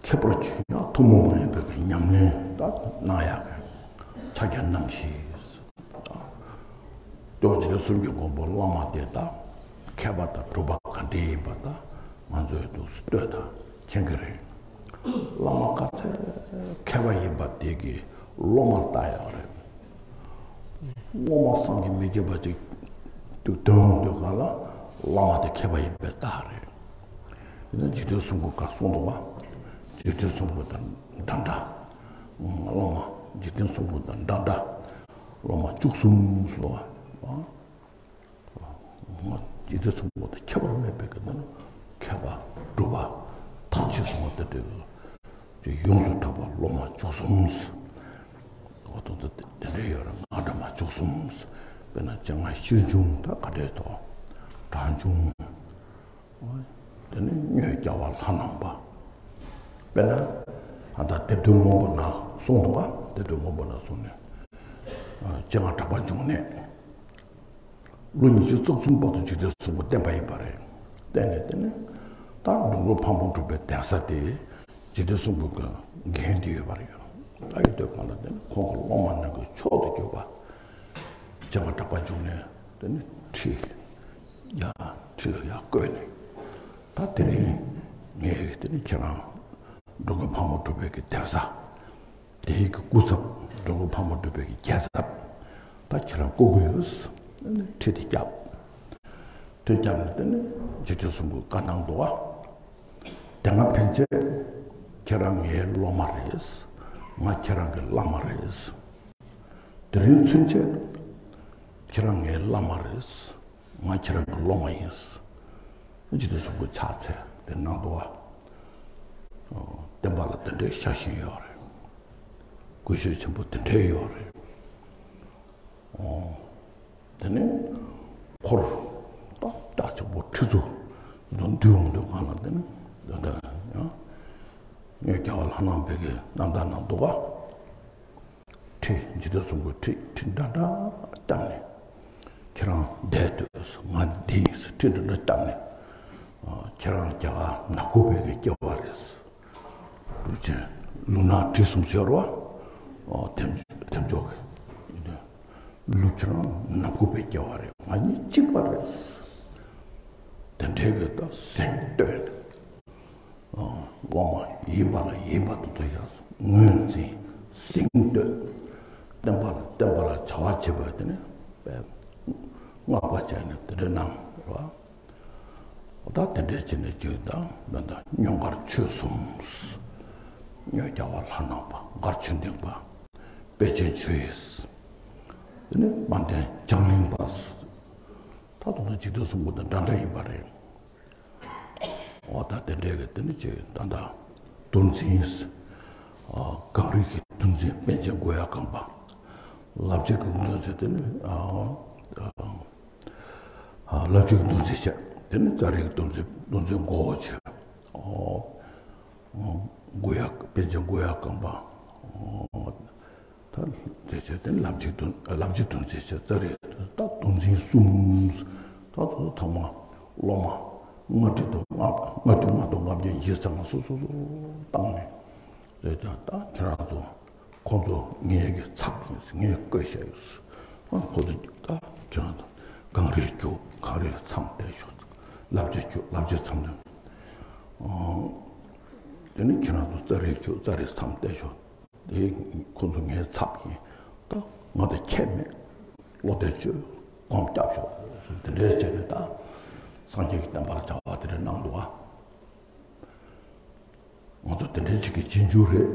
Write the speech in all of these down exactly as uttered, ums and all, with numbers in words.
ཁྱད་པར་གྱི་ཡང་ཐུན་མོང་མ་ཡིན་པའི་གི་ཉམས་ལེན་ད་གནང་ཡག་གི་ཕྱག་རྒྱ་རྣམ་བཞི། སྐྱོབ་པ་འཇིག་རྟེན་གསུམ་གྱི་མགོན་པོ་བླ་མ་དེ་ད་མཁས་པ་དང་གྲུབ་པ་ག་འདྲ་ཡིན་པ་ད་ང་ཚོས་འདུག་ལྟོས་དང་མཁྱེན་གྱི་རེད། བླ་མ་ག་ཚད་མཁས་པ་ཡིན་པ་དེ་གི་སློབ་མར་ལྟ་ཡག་རེད། སློབ་མ་བསམ་གྱིས་མི་ཁྱབ་པ་ཅིག་འདུག་དོན་འདུག་ག་ལ་བླ་མ་དེ་མཁས་པ་ཡིན་པའི་རྟགས་རེད། ཡིན་ན་འཇིག་རྟེན་གསུམ་མགོན་ག་གསུངས་འདུག་བ། འཇིག་རྟེན་གསུམ་མགོན་དང་འདྲ་འདྲ། བླ་མ་འཇིག་རྟེན་གསུམ་མགོན་དང་འདྲ་འདྲ། སློབ་མ་བཅུ་གསུམ་སོ། འཇིག་རྟེན་གསུམ་མགོན་དང་ཁྱད་པར་མེད་པའི་གི་ནང་མཁས་པ་གྲུབ་པ་མཐར་ཕྱིན་སོང་བ་དེ་འདྲའི་ཡོངས་སུ་གྲགས་པ་སློབ་མ་བཅུ་གསུམ། འོ་དོན་དུ་དེ་འདྲའི་ཡོད་རེད། སྔགས་གྲྭ་མ་བཅུ་གསུམ། དཔེར་ན་སྤྱན་སྔ་ཤེར་འབྱུང་དང་ག་འདྲའི་ཐོག་གྲངས་འབྱུང་། དེ་ནས་གཉོས་རྒྱལ་བ་ལྷ་ནང་པ། དཔེར་ན་ཨ་ད་སྡེ་བདུན་སྔོན་པོ་ན་གསུངས་འདུག་ག་སྡེ་བདུན་སྔོན་པོ་ན་གསུངས་ནས། སྤྱན་སྔ་གྲགས་པ་འབྱུང་གནས། ལོ་ཉི་ཤུ་རྩ་གསུམ་བར་དུ་འཇིག་རྟེན་གསུམ་མགོན་བསྟན་པ་ཡིན་པ་རེད། བསྟན་ནས་དེ་ནས་ད་འགྲོ་མགོན་ཕག་མོ་གྲུ་པའི་གདན་ས་དེ་འཇིག་རྟེན་གསུམ་མགོན་གྱི་འགན་དེ་ཡོད་པ་རེད། ད་ཡོད་དུས་གང་ལ་དེ་ནས་ཁོང་གི་སློབ་མ་རྣམས་ཀྱི་མཆོག་ཏུ་གྱུར་པ། སྤྱན་སྔ་གྲགས་པ་འབྱུང་གནས་དེ་ནས་ཁྲི་ཡ་ཁྲི་ལ་ཡ་བཀོད་ནས། ད་དེ་རིང་ངས་དེ་ནས་ཁྱེད་རང་འགྲོ་མགོན་ཕག་མོ་གྲུ་པའི་གི་གདན་ས། དེའི་གི་སྐུ་ཚབ་འགྲོ་མགོན་ཕག་མོ་གྲུ་པའི་གི་རྒྱལ་ཚབ། ད་ཁྱེད་རང་བསྐོ་གི་ཡོད། ཁྲི་དེ་བརྒྱབ། ཁྲི་བརྒྱབ་ནས་དེ་ནས་འཇིག་རྟེན་གསུམ་མགོན་བཀའ་གནང་འདུག་བ། དེ་སྔ་ཕན་ཆད་ཁྱེད་རང་ངའི་སློབ་མ་རེད། ང་ཁྱེད་རང་གི་བླ་མ་རེད། དེ་རིང་ཚུན་ཆད་ཁྱེད་རང་ངའི་བླ་མ་རེད། ང་ཁྱེད་རང་གི་སློབ་མ་ཡིན། འཇིག་རྟེན་གསུམ་མགོན་ཕྱག་འཚལ་དེ་གནང་འདུག་བ། བསྟན་པ་ལ་དེ་འདྲའི་ཤ་ཞེན་ཡོད་རེད། ཀུན་སྤྱོད་ཆེན་པོ་དེ་འདྲའི་ཡོད་རེད། དེ་ནས་འཁོར་ད་ད་ཆེན་པོ་ཁྲི་ཚོ་འདུས་འོང་དུས་གང་ལ་དེ་ནས་ད་ལྟ་ཡང་གཉོས་རྒྱལ་བ་ལྷ་ནང་པའི་གི་རྣམ་ཐར་ནང་འདུག་ག་ཁྲི་འཇིག་རྟེན་གསུམ་མགོན་ཁྲི་ཁྲི་འདྲ་འདྲ་བཏབ་ནས་ཁྱེད་རང་བསྡད་འདུག་ང་འདི་ཡིན་ཟེར་ཁྲི་འདྲ་འདྲ་བཏབ་ནས་ཁྱེད་རང་རྒྱ་གར་ནག་ཁུ་བའི་གི་སྐྱེ་བ་རེད། གྲུབ་ཆེན་ལུང་ནག་བྲིས་གསུམ་ཟེར་བ། ཨོ་དེམ་དེམ་ཅོག་གི་ལུག་ཁྱེད་རང་ནག་ཁུ་བའི་སྐྱེ་བ་རེད། ང་གཉིས་གཅིག་པ་རེད། དེ་འདྲའི་གི་ད་སེམས་བཏོན། སློབ་མ་ཡིན་པ་ལ་ཡིན་པ་དང་དུ་ཡག་ངོས་འཛིན་སེམས་བཏོན། བསྟན་པ་ལ་བསྟན་པ་ལ་བྱ་བ་བྱེད་པ་དེ་ནི་བསྔགས་པ་བྱས་ནས་དེ་འདྲའི་གནང་རེད་བ། ད་དེ་འདྲའི་བྱས་ནས་ཅིག་དང་མེ་མདའ་སྙུང་གར་ཆོས་གསུམ། གཉོས་རྒྱལ་བ་ལྷ་ནང་པ་མགར་ཆོས་ལྡན་པ། དཔལ་ཆེན་ཆོས་དབྱིངས། དེ་ནས་དཔལ་ལྡན་བྱང་གླིང་པ། ད་དུང་ད་འཇིག་རྟེན་གསུམ་མགོན་དང་འདྲ་འདྲ་ཡིན་པ་རེད། འོ་ད་དེ་འདྲའི་གི་དེ་ནི་ཅིག་ད་ད་གདུང་འཛིན། གངས་རི་གི་གདུང་འཛིན་པཎ་ཆེན་མགོ་ཡ་རྐང་པ། ལབ་རྗེ་གི་གདུང་འཛིན་དེ་ནི། ལབ་རྗེ་གི་གདུང་འཛིན་བྱས། དེ་ནི་ཙཱ་རི་གི་གདུང་འཛིན་གདུང་འཛིན་མགོ་བོ་བྱས། མགོ་ཡ་པཎ་ཆེན་མགོ་ཡ་རྐང་པ། ད་དེ་བྱས་དེ་ནི་ལབ་རྗེ་གདུང་ལབ་རྗེ་གདུང་འཛིན་བྱས། ཙཱ་རི་ད་གདུང་འཛིན་གསུམ། ད་ཚོ་ཚང་མ་སློབ་མ་ལྔ་ཁྲི་དང་ལྔ་ལྔ་ཁྲི་ལྔ་སྟོང་ལྔ་བརྒྱ་ཡི་ཚང་མ་སོ་སོ་སོ་བཏང་ནས་རེད། ད་ད་ཁྱེད་རང་ཚོ། ཁོང་ཚོ་ངའི་གི་ཚབ་ཡིན་ཟེར་ངས་བསྐོས་བཞག་ཡོད་ཟེར། ཨ་ཁོ་ཚོ་ད་ཁྱེད་རང་ཚོ་གངས་རིར་རྒྱུགས། གངས་རི་ལ་མཚམས་བསྡད་ཤོག་ལབ་རྗེ་རྒྱུགས། ལབ་རྗེ་མཚམས་ལ། དེ་ནས་ཁྱེད་རང་ཚོ་ཙཱ་རིར་རྒྱུགས། ཙཱ་རི་མཚམས་བསྡད་ཤོག་དེ་ཁོང་ཚོ་ངའི་ཚབ་ཡིན། ད་ང་དང་ཁྱད་མེད། བློ་གཏད་བཅོལ། སྒོམ་རྒྱབ་ཤོག་དེ་འདྲས་བྱས་ནས་ད་སངས་རྒྱས་ཀྱི་བསྟན་པ་ལ་བྱ་བ་དེ་འདྲས་གནང་འདུག་ཨ། ང་ཚོ་དེ་འདྲའི་ཅིག་གི་རྗེས་འཇུག་རེད།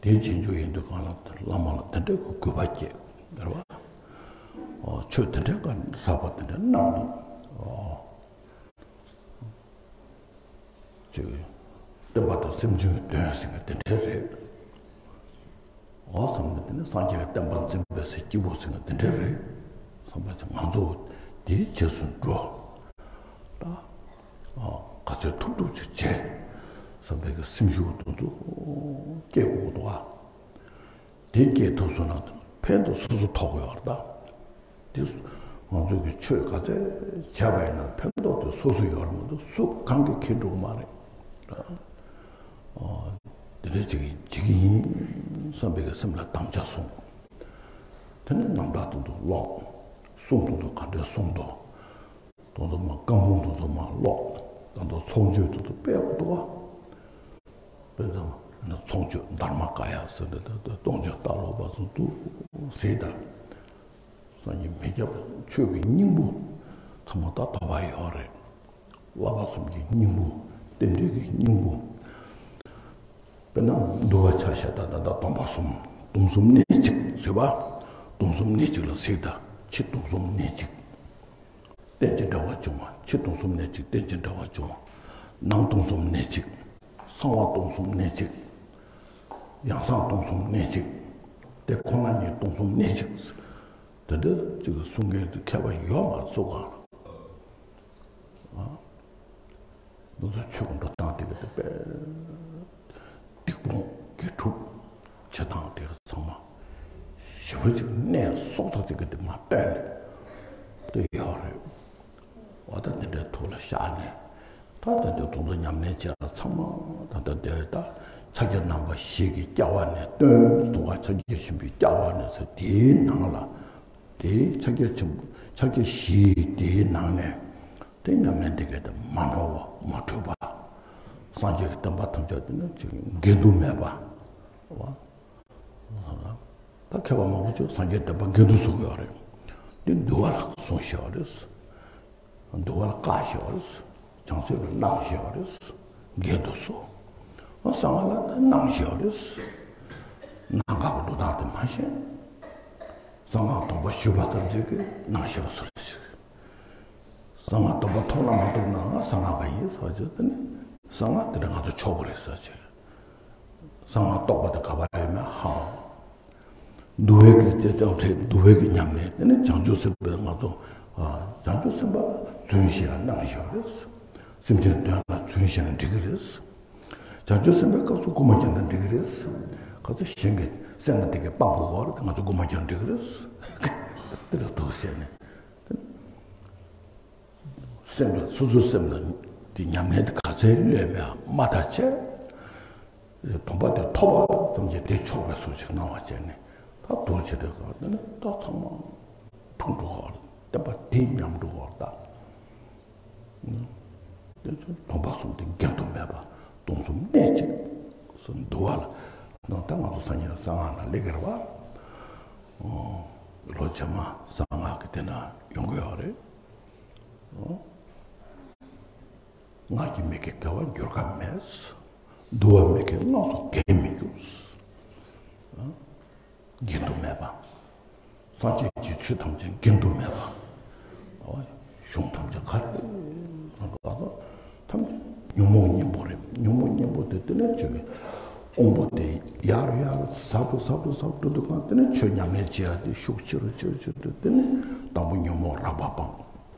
དེའི་རྗེས་འཇུག་ཡིན་དུས་གང་ལ་བླ་མ་ལ་དེ་འདྲའི་གི་གུས་པ་སྐྱེས། རེད་བ། ཨོ་ཆོས་དེ་འདྲའི་ག་གསར་པ་དེ་འདྲ་གནང་འདུག་ཨོ་ཅིག་བསྟན་པ་དང་སེམས་ཅན་གྱི་དོན་ཟེར་མཁན་དེ་འདྲ་རེད། འོ་བསམ་ནས་དེ་ནི་སངས་རྒྱས་ཀྱི་བསྟན་པ་འཛིན་པའི་སྲིད་སྐྱིད་པོ་ཟེར་མཁན་དེ་འདྲ་རེད་བསམ་པ་ཅིག་ང་ཚོ་དེའི་རྗེས་སུ་འགྲོ། ད་ག་ཚོད་ཐུབ་ཐུབ་ཅིག་བྱས་བསམ་པའི་གི་སེམས་ཤུགས་དེ་ཚོ་སྐྱེ་དགོས་འདུག་ཨ། དེ་སྐྱེ་ཐུབ་སོང་ན་ཕན་ཐོགས་སོ་སོ་ཐོགས་ཡོད་རེད་ད། དེ་ང་ཚོ་གི་ཆོས་ག་ཚད་བྱས་པ་ཡིན་ན་ཕན་ཐོགས་དེ་སོ་སོ་ཡོད་རེད་མ་གཏོགས་སུ་གང་གིས་ཁེངས་འགྲོ་གི་མ་རེད། རེ་བྱེད་ཀྱི་བྱེད་ཀྱི་ཡིན་བསམ་པའི་གི་སེམས་ལ་དམ་བཅའ་བཟུང་། དེ་ནས་རྣམ་གྲངས་དེ་ཚོ་ཀློག་གསུང་དེ་ཚོ་ག་འདྲས་གསུང་འདུག་དེ་ཚོ་མ་བཀའ་འབུམ་དེ་ཚོ་མ་ཀློག་ད་དུང་ཚོགས་མཆོད་དེ་ཚོ་སྤེལ་དགོས་འདུག་བ། དཔེ་མཚོན་ན་ཚོགས་མཆོད་དྷརྨ་ཀ་ཡ་ཟེར་འདི་ད་ལྟ་སྟོང་ཆོས་ལྟ་ལོག་པ་ཚོ་འདུག་ཟེར་ད། སངས་རྒྱས་མི་སྐྱ་ཆོས་ཀྱི་སྙིང་པོ་ཚང་མ་ད་དོགས་པ་ཡོད་རེད། བསླབ་པ་གསུམ་གྱི་སྙིང་པོ། རྟེན་འབྲེལ་གྱི་སྙིང་པོ། དཔེར་ན་འདུལ་བ་ཆ་བཞག་ད་ད་ད་སྡོམ་པ་གསུམ། སྡོམ་གསུམ་གནད་གཅིག་ཟེར་བ། སྡོམ་གསུམ་གནད་གཅིག་ལ་གཟིགས་ད། ཕྱི་སྡོམ་གསུམ་གནད་གཅིག་རྟེན་ཅིང་འབྲེལ་བར་འབྱུང་བ། ཕྱི་སྡོམ་གསུམ་གནད་གཅིག་རྟེན་ཅིང་འབྲེལ་བར་འབྱུང་བ། ནང་སྡོམ་གསུམ་གནད་གཅིག་གསང་བ་སྡོམ་གསུམ་གནད་གཅིག་ཡང་གསང་སྡོམ་གསུམ་གནད་གཅིག་དེ་ཁོ་ན་ཉིད་སྡོམ་གསུམ་གནད་གཅིག་དེ་འདྲ་ཅིག་གསུང་མཁན་དེ་མཁས་པ་ཡོད་མ་རེད་སུ་གང་ལ། ང་ཚོ་ཆོས་ཀྱི་འགྲོ་སྟངས་དེ་ག་དེ་དཔེ་སྡིག་སྤོང་དགེ་སྒྲུབ་བྱེད་སྟངས་དེ་ག་ཚང་མ་ཞེ་པོ་ཅིག་གནས་སོགས་ཚང་དེ་ག་དེ་མ་བསྟན་ནས་དེ་ཡོད་རེད། འོ་ད་དེ་འདྲའི་ཐུགས་ལ་བཞག་ནས་ད་ལྟ་དེ་ཚོ་ཚོ་ཉམས་ལེན་བྱས་ལ་ཚང་མ་ད་ལྟ་དེ་ད་ཕྱག་རྒྱ་རྣམ་པ་བཞི་གི་སྐྱེ་བ་ནས་སྟོན་དུ་བ་ཕྱག་རྒྱ་ཆེན་པོའི་སྐྱེ་བ་ནས་ཚེ་དེའི་ནང་ལ་དེའི་ཕྱག་རྒྱ་ཆེན་པོ་ཕྱག་རྒྱ་བཞིའི་དེའི་ནང་ནས་དེ་ཉམས་ལེན་དེ་གས་དེ་མ་འགྲོ་བ་མ་འཁྲུལ་པ། སངས་རྒྱས་ཀྱི་བསྟན་པ་ཐམས་ཅད་དེ་ནི་ཅིག་འགལ་འདུ་མེད་པ། ད་མཁས་པ་མང་པོ་ཅིག་སངས་རྒྱས་བསྟན་པ་འགལ་འདུ་བཟོ་གི་ཡོད་རེད། འདི་འདུལ་བ་ལ་གསུངས་བཞག་པ་རེད། འདུལ་བ་ལ་བཀག་བཞག་པ་རེད། བྱང་སེམས་ལ་གནང་བཞག་པ་རེད། འགལ་འདུ་བཟོ། གསང་སྔགས་ལ་གནང་བཞག་པ་རེད། གནང་བཀག་གི་འདུལ་སྟངས་དེ་མ་ཤེས། གསང་སྔགས་སྡོམ་པ་ཞུས་པ་ཙམ་གྱིས་ཀྱི་གནང་བཞག་པ་བཟོ་རེད་ཅིག་གསང་སྔགས་སྡོམ་པ་ཐོབ་ན་མ་ཐོབ་ན་ང་གསང་སྔགས་པ་ཡིན་ཟེར་བ་ཅིག་དེ་ནི་གསང་སྔགས་དེ་འདྲ་ང་ཚོ་ཆོག་པ་རེད་ཟེར་ཅིག་གསང་སྔགས་རྟོགས་པ་དེ་ག་པར་ཡོད་མེད་ཧ་འདུལ་བའི་གི་དེ་ལྟ་བུ་འདུལ་བའི་གི་ཉམས་ལེན་དེ་ནི་བྱང་ཆུབ་སེམས་དཔའི་ང་ཚོ་བྱང་ཆུབ་སེམས་དཔའ་ལ་རྫུན་བཤད་གནང་བཞག་རེད། སེམས་ཅན་དོན་ལ་རྫུན་བཤད་ན་འགྲིག་གི་རེད། བྱང་ཆུབ་སེམས་དཔའི་སྐབས་སུ་རྐུ་མ་བརྒྱབ་ན་འགྲིག་གི་རེད། ག་ཚོད་གཞན་གྱི་སེམས་ལ་དེ་གི་སྤང་དགོས་གོ་རེད་ང་ཚོ་རྐུ་མ་བརྒྱབ་ན་འགྲིག་གི་རེད། དེ་ལ་འདུག་བཤད་ནས། སེམས་ལ་སོ་སོའི་སེམས་ལ་དེ་ཉམས་ལེན་དེ་ག་ཚད་ལོས་མེད་མ་ཐག་ཆད། སྡོམ་པ་དེ་ཐོབ་པ་ཙམ་གྱིས་དེ་ཆོག་པའི་བཟོ་ཅིག་གནང་བ་བྱས་ནས་ད་འདུག་བྱེད་དུས་གང་དེ་ནི་ད་ཚང་མ་འཁྲུག་འགྲོ་བར་བསྟན་པ་དེ་ཉམས་འགྲོ་བར་ད། དེ་ཚོ་སྡོམ་པ་གསུམ་དེ་འགལ་འདུ་མེད་པ་སྡོམ་གསུམ་གནད་གཅིག་སུ་འདུལ་བ་ལ་ནང་ད་ང་ཚོ་སངས་རྒྱས་གསང་སྔགས་ལ་སླེབས་ཀྱི་རེད་བ། ལོ་རྗེས་མ་གསང་སྔགས་ཀྱི་དེ་ན་ཡོང་གི་ཡོད་རེད། སྔགས་ཀྱི་མིག་གིས་དགེ་བ་འགྱུར་ཀ་མེད། འདུལ་བ་མིག་གིས་སྔགས་སུ་འགལ་མི་འགྱུར། འགལ་འདུ་མེད་པ། སངས་རྒྱས་ཀྱི་ཆོས་ཐམས་ཅད་འགལ་འདུ་མེད་པ། གཞུང་ཐམས་ཅད་ག་རེ་གསུངས་པ་ཐམས་ཅད་ཉོན་མོངས་གཉེན་པོ་རེད། ཉོན་མོངས་གཉེན་པོ་དེ་དེ་ནས་བྱུང་བའི་དབང་པོ་དེ་ཡར་ཡར་ཟབ་རུ་ཟབ་རུ་ཟབ་རུ་འགྲོ་དུས་གང་དེ་ནས་ཆོས་ཉམས་ལེན་བྱེད་ཡ་དེ་ཤུགས་ཆེ་རུ་ཆེ་རུ་ཆེ་རུ་དེ་ནས་དང་པོ་ཉོན་མོངས་རགས་པ་སྤངས།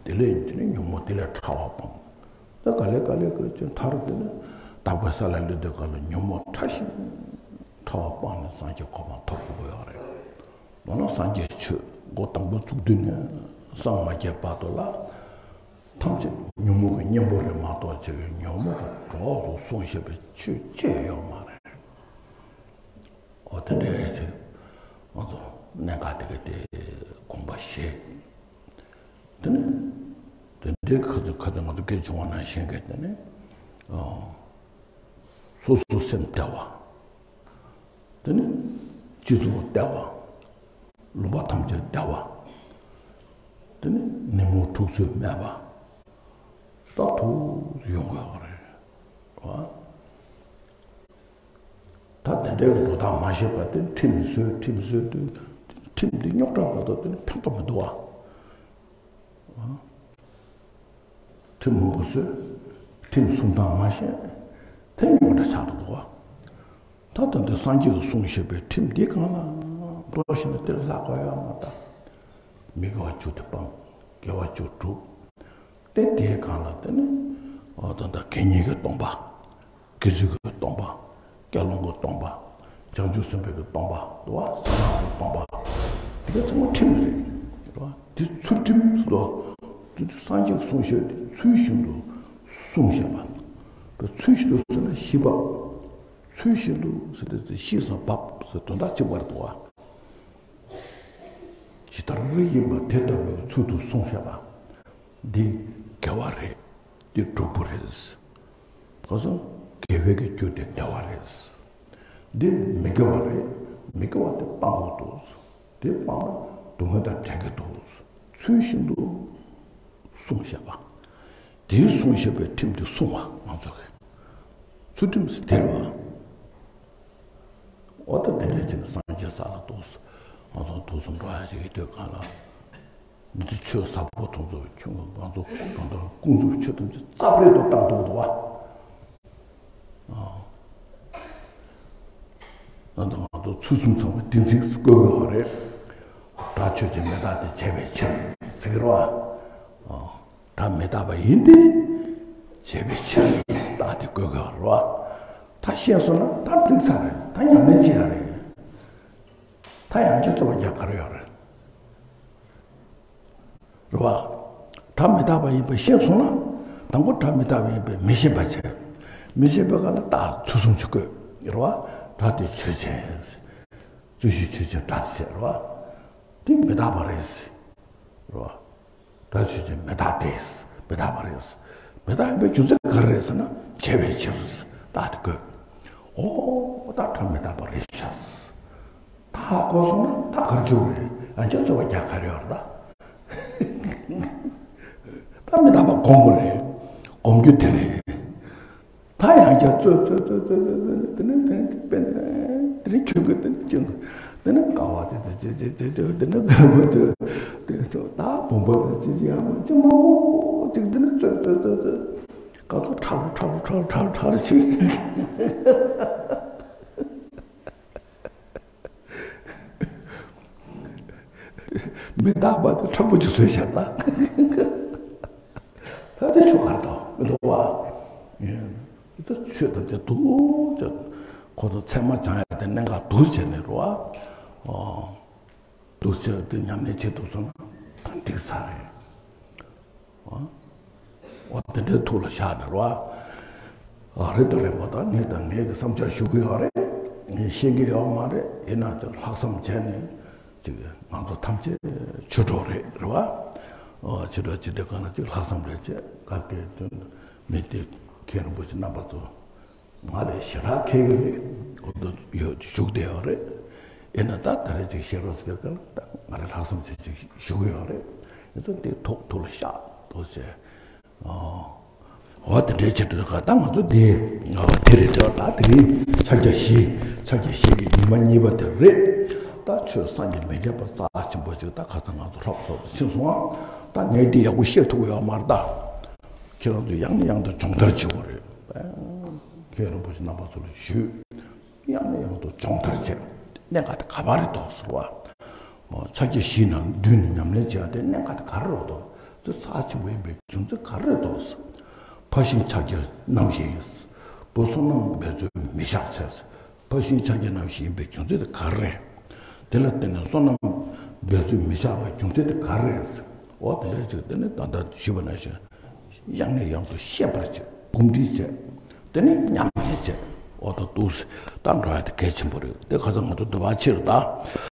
དེ་ལས་དེ་ནས་ཉོན་མོངས་དེ་ལས་ཕྲ་བ་སྤངས། ད་ག་ལེ་ག་ལེ་ག་ལེ་ཅན་མཐར་དེ་ནི་དག་པའི་ས་ལ་སླེབས་དུས་ག་ལ་ཉོན་མོངས་ཕྲ་ཞིང་ཕྲ་བ་སྤངས་ནས་སངས་རྒྱས་གོ་འཕང་ཐོབ་དགོས་ཀྱི་ཡོད་རེད། མ་ནོར་སངས་རྒྱས་ཆོས་འགོ་དང་པོ་བཙུགས་དུས་ནས་སངས་མ་རྒྱས་བར་དུ་ལ་ཐམས་ཅད་ཉོན་མོངས་ཀྱི་གཉེན་པོ་རེད་མ་གཏོགས་ཅིག་ཉོན་མོངས་ཀྱི་གྲོགས་སུ་གསུངས་བཞག་པའི་ཆོས་ཅི་ཡང་ཡོད་མ་རེད། འོ་དེ་འདྲའི་ཚེ་ང་ཚོ་གནད་འགག་དེ་ག་དེ་དགོངས་པ་བཞེས། དེ་ནས་དེ་འདྲའི་ཁ་ཚོ་ཁ་ཚོ་ང་ཚོ་སྐད་བྱུང་བ་ནང་བཞིན་གྱི་དེ་ནས་སོ་སོ་སེམས་བདེ་བ། དེ་ནས་སྤྱི་ཚོགས་བདེ་བ། ལུང་པ་ཐམས་ཅད་བདེ་བ། དེ་ནས་ནད་མུག་འཁྲུག་རྩོད་མེད་པ། ད་ཐུགས་ཡོང་དགོས་པ་རེད་བ། ད་དེ་འདྲའི་འགྲོ་སྟངས་མ་ཤེས་པ་དེ་ཁྲིམས་བཟོས་ཁྲིམས་བཟོས་དུས་ཁྲིམས་འདི་རྙོག་དྲ་མ་གཏོགས་དེ་ནི་ཕན་ཐོགས་མི་འདུག་བ། ཁྲིམས་མང་པོ་བཟོས། ཁྲིམས་སྲུང་སྟངས་མ་ཤེས། དེ་རྙོག་དྲ་ཆགས་འགྲོ་འདུག་བ། ད་ལྟ་འདི་སངས་རྒྱས་ཀྱིས་གསུངས་བཞག་པའི་ཁྲིམས་འདི་གང་ལ་འགྲོ་ཞེ་ན་དེར་ལྷག་དགོས་ཡ་མ་གཏོགས། མི་དགེ་བ་བཅུ་དེ་སྤང་། དགེ་བ་བཅུ་སྒྲུབ། དེ་དེའི་སྒང་ལ་དེ་ནི་ཨ་ད་ལྟ་དགེ་བསྙེན་གྱི་སྡོམ་པ། དགེ་ཚུལ་གྱི་སྡོམ་པ། དགེ་སློང་གི་སྡོམ་པ། བྱང་ཆུབ་སེམས་དཔའི་གི་སྡོམ་པ་འདུག་བ། གསང་སྔགས་ཀྱི་སྡོམ་པ། དེ་ག་ཚང་མ་ཁྲིམས་རེད། རེད་བ། དེ་ཚུལ་ཁྲིམས་སུ་འདུག་དེ་ཚོ་སངས་རྒྱས་ཀྱིས་གསུངས་བཞག་དེ་ཚུལ་བཞིན་དུ་སྲུང་བཞག་པ། དེ་ཚུལ་བཞིན་དུ་ཟེར་ན་བཞི་པ། ཚུལ་བཞིན་དུ་ཟེར་ཏེ་ཤེས་སུ་འབབ་ཟེར་དོན་དག་གཅིག་པར་འདུག་བ། ཇི་ལྟར་ཡིན་པ་དེ་ལྟ་བུའི་ཚུལ་དུ་གསུངས་བཞག་པ། འདི་དགེ་བ་རེད། འདི་སྡུག་པོ་རེད། གང་སོང་། དགེ་བའི་གི་རྒྱུ་དེ་བདེ་བ་རེད། འདི་མི་དགེ་བ་རེད། མི་དགེ་བ་དེ་སྤང་དགོས་འདུག་དེ་སྤངས་ན་སྡུག་བསྔལ་དང་བྲལ་གྱི་འདུག་ཚུལ་བཞིན་དུ་གསུངས་བཞག་པ། དེའི་གསུངས་བཞག་པའི་ཁྲིམས་དེ་སྲུང་བ་ང་ཚོ་གི་ཚུལ་ཁྲིམས་སུ་དེར་བ། འོ་ད་དེ་འདྲ་བྱས་ནས་སངས་རྒྱས་ས་ལ་འདུག་ང་ཚོ་འདུག་སུ་འགྲོ་ཡ་ཞིག་གི་དུས་གང་ལ། མི་ཚེ་ཆོས་ཟབ་པོ་དེ་ཚོ་ཁྱོད་ང་ཚོ་གང་ལྟར་ཀུན་རྫོབ་ཆོས་ཐམས་ཅད་རྩབ་རལ་དུ་བཏང་འདུག་འདུག་བ། ད་ང་ཚོ་ཚུལ་གསུམ་ཚང་བའི་བདེན་ཚིག་བཀོད་དགོས་པ་རེད། སྒྲ་ཆོས་ཅན་མི་རྟག་སྟེ་བྱས་པའི་ཕྱིར་ཟེར་གི་རེད་བ། སྒྲ་མི་རྟག་པ་ཡིན་ཏེ། བྱས་པའི་ཕྱིར་རྟག་སྟེ་བཀོད་དགོས་པ་རེད་བ། ད་ཤེས་སོང་ན་ད་འགྲིག་ཚར་རེད། ད་ཉམས་ལེན་བྱེད་ཡ་རེད། ད་ཡང་བསྐྱར་རྩོད་པ་རྒྱག་ག་རེ་ཡོད་རེད། རེད་བ། སྒྲ་མི་རྟག་པ་ཡིན་པ་ཤེས་སོང་ན། དང་པོ་སྒྲ་མི་རྟག་པ་ཡིན་པས་མི་ཤེས་པ་བྱས། མི་ཤེས་པའི་སྐབས་ལ་རྟགས་ཚུལ་གསུམ་གྱིས་བཀོད། རེད་བ། སྒྲ་དེ་ཆོས་ཅན། རྩོད་གཞི་ཆོས་ཅན་སྒྲ་དེ་བྱས། རེད་བ། དེ་མི་རྟག་པ་རེད། རེད་བ། སྒྲ་ཆོས་ཅན་མི་རྟག་སྟེ། མི་རྟག་པ་རེད། མི་རྟག་ཡིན་པའི་རྒྱུ་མཚན་ག་རེ་རེད་ཟེར་ན་བྱས་པའི་ཕྱིར། རྟགས་དེ་བཀོད། འོ་ད་སྒྲ་མི་རྟག་པ་རེད་ཤག་ད་གོ་སོང་ན་ད་ག་རེ་བྱེད་དགོས་རེད། ཡང་བསྐྱར་རྩོད་པ་རྒྱག་ག་རེ་ཡོད་རེད་ད། ད་མི་རྟག་པ་སྒོམ་དགོས་རེད། སྒོམ་རྒྱུ་དེ་རེད། ད་ཡང་བསྐྱར་རྩོད་རྩོད་རྩོད་རྩོད་རྩོད་དེ་ནས་དེ་ནས་དེ་ནས་དེ་ནས་ཁྱོད་ཀྱི་དེ་ནས་ཁྱོད་ཀྱི་དེ་ནས་དཀའ་བ་དེ་དེ་དེ་དེ་དེ་དེ་ནས་དཀའ་བ་དེ་དེ་ཚོ་ད་བུམ་པ་དེ་ཅི་ཅི་ཡང་མ་ཅི་མང་པོ་ཅིག་དེ་ནས་རྩོད་རྩོད་རྩོད་རྩོད། ག་ཚོད་ཁྲག་རུ་ཁྲག་རུ་ཁྲག་རུ་ཁྲག་རུ་ཁྲག་རུ་ཕྱིན། མི་རྟག་པ་དེ་མཁྲེགས་པོ་ཅིག་བཟོས་བཞག་ད། ད་དེ་ཆོ་གར་དང་མི་འདུག་བ། ད་ཆོས་ཐམས་ཅད་འདུག་ཅེས་ཁོ་ཚོ་ཚད་མ་སྦྱང་ཡ་དེ་གནད་འགག་འདུག་བྱས་ནས་རོ། འདུག་ཅེས་དེ་ཉམས་ལེན་བྱེད་ཐུབ་སོང་ན་ད་འགྲིག་ཚར་རེད། འོ་དེ་འདྲའི་ཐུགས་ལ་བཞག་ནས་རོ། ཨ་རེད་དང་རེད་མ་གཏོགས་ངས་དང་ངས་ཀྱི་བསམ་འཆར་ཞུ་གི་ཡོད་རེད། ངས་ཤེས་ཀྱི་ཡོད་མ་རེད། ཡིན་ན་ཅིག་ལྷག་བསམ་བྱས་ནས་ཅིག་ང་ཚོ་ཐམས་ཅད་ཆོས་གྲོགས་རེད་རེད་བ། ཨོ་ཆོས་གྲོགས་ཅིག་དེ་གང་ལ་ཅིག་ལྷག་བསམ་རེ་བྱས་བཀའ་སྐད་དོན་མི་དེ་མཁན་རིན་པོ་ཆེ་རྣམ་པ་ཚོ། ང་ལས་ཞེ་དྲག་མཁས་གི་རེད། ཨོ་ད་ཡོད་བཞུགས་བསྡད་ཡོད་རེད། ཡིན་ན་ད་ད་རེས་ཅིག་བཤད་རོགས་ཟེར་གང་ད་ང་རེ་ལྷག་བསམ་བྱས་ཅིག་ཞུ་གི་ཡོད་རེད། ཡིན་ཙང་དེ་ཐུགས་ཐུགས་ལ་བཞག་འདུག་ཟེར། ཨོ་དེ་འདྲའི་ཆེད་དུ་ད་ང་ཚོ་དེ་ཨོ་དེ་རེད་དེ་ད་དེ་རིང་ཕྱག་རྒྱ་བཞི་ཕྱག་རྒྱ་བཞི་གི་ཉི་མ་གཉིས་པ་དེ་རེད། ད་ཆོས་སངས་རྒྱས་མི་རྒྱ་པ་རྩ་ཆེན་པོ་ཅིག་ད་ཁ་སང་ང་ཚོ་ལྷོ་ཕྱོགས་སུ་ཕྱིན་སོང་ཨ། ད་ངས་འདི་ཡག་པོ་བཤད་ཐུབ་ཡོད་མ་རེད་ད། ཁྱེད་རང་ཚོས་ཡང་ནས་ཡང་དུ་སྦྱོང་བརྡར་བྱེད་དགོས་རེད། མཁན་རིན་པོ་ཆེ་རྣམ་པ་ཚོ་ལ་ཞུས། ཡང་ནས་ཡང་དུ་སྦྱོང་བརྡར་བྱས། གནད་འགག་དེ་ག་པར་རེད་དོ་ཟེར་བ། ཕྱག་རྒྱ་བཞིའི་ནང་བསྡུས་ནས་ཉམས་ལེན་བྱས་ཏེ་གནད་འགག་དེ་ག་རེ་རེད་དོ། དེ་རྩ་ཆེན་པོ་ཡིན་པའི་རྒྱུ་མཚན་ག་རེ་རེད་དོ། ཕར་ཕྱིན་ཕྱག་རྒྱ་རྣམ་བཞི་ཡིན། བོ་བསོད་ནམས་འབད་རྩོལ་མི་བཞག་ཚེ། ཕར་ཕྱིན་ཕྱག་རྒྱ་རྣམ་བཞི་ཡིན་པའི་རྒྱུ་མཚན་དེ་ག་རེ་རེད། དེ་ལ་བརྟེན་ནས་བསོད་ནམས་འབད་རྩོལ་མི་བཞག་པའི་རྒྱུ་མཚན་དེ་ག་རེ་རེད། འོ་དེ་འདྲ་ཅིག་དེ་ནི་ད་ལྟ་ཞུས་པ་ནང་བཞིན། ཡང་ནས་ཡང་དུ་ཤེས་པར་བྱེད། གོམས་འདྲིས་བྱེད། དེ་ནས་ཉམས་ལེན་བྱེད། འོ་ད་འདུག་སེ་ད་འགྲོ་ཡ་དེ་གལ་ཆེན་པོ་རེད། དེ་ཁ་སང་ང་ཚོ་འདི་བ་ཕྱིར་ད།